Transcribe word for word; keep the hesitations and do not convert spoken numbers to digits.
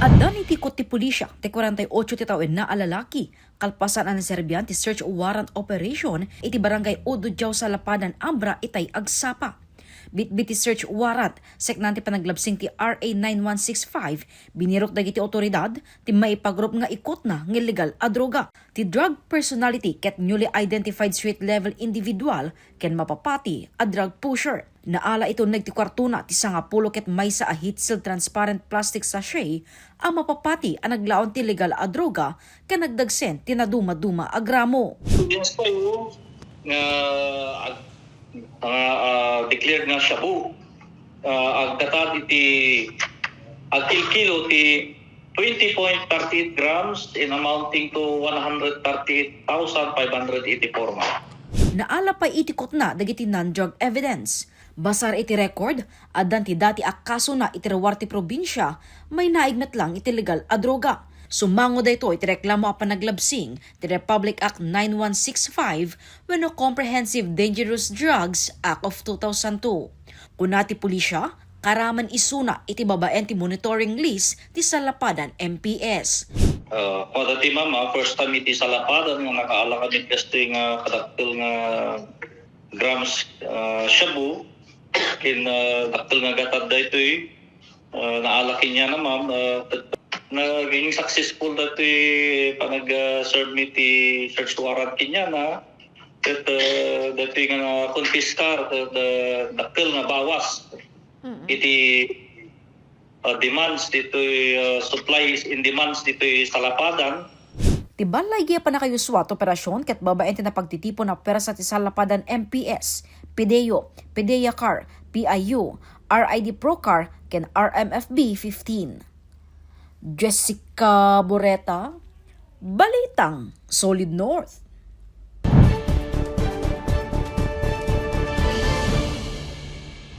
Addan iti ikot ti pulisya ti kwarenta y otso ti tawen a lalaki, kalpasan a naserbian ti search warrant operation iti Barangay Ududiao, Salapadan, Abra, itay agsapa. Bitbit ti search warrant, seknan ti panaglabsing ti R A nine one six five, binirok dagiti awtoridad ti maipagrup nga ikotna nga illegal a droga. Ti drug personality ket newly identified street level individual ken mapapati a drug pusher. Naala iti unneg ti kuartona ti sangapulo ket maysa a heat-sealed transparent plastic sachet a mapapati a naglaon ti illegal a droga ken nagdagsen ti nadumaduma a gramo. Yes, tayo nga ag-, nga, ah, declared nga shabu. Ah, aggatad iti, agkilkilo ti twenty point thirty eight grams in amounting to one hundred thirty eight thousand five hundred eighty-four, ma'am. Naala pay iti kotna dagiti non-drug evidence. Basar iti record, addan ti dati a kasona iti ruar ti probinsia, mainaig met lang iti legal a droga. Sumango daytoy iti reklamo a panaglabsing ti Republic Act nine one six five wenno Comprehensive Dangerous Drugs Act of two thousand two. Kuna ti pulisya, karaman isuna iti babaen ti monitoring list ti Salapadan M P S. Ah, kada ti mama, first time iti Salapadan nga nakaala kami kastoy nga kadakkel nga grams, ah, shabu, ken, ah, dakkel nga gatad daytoy, ah, naala kenkuana, ma'am, ah, naging successful daytoy panag, ah, serve mi ti search warrant kenkuana, ket, ah, daytoy nga na-confiscar, ket, ah, dakkel nga bawas iti, ah, demands ditoy, ah, supplies and demands ditoy Salapadan. Ti balligi a pannakayusua ti operasyon ket babaen ti napagtitipon a puwersa ti Salapadan M P S, PDEO, PDEACAR, P I U, R I D PROCAR, ken R M F B fifteen. Jessica Boreta, Balitang Solid North.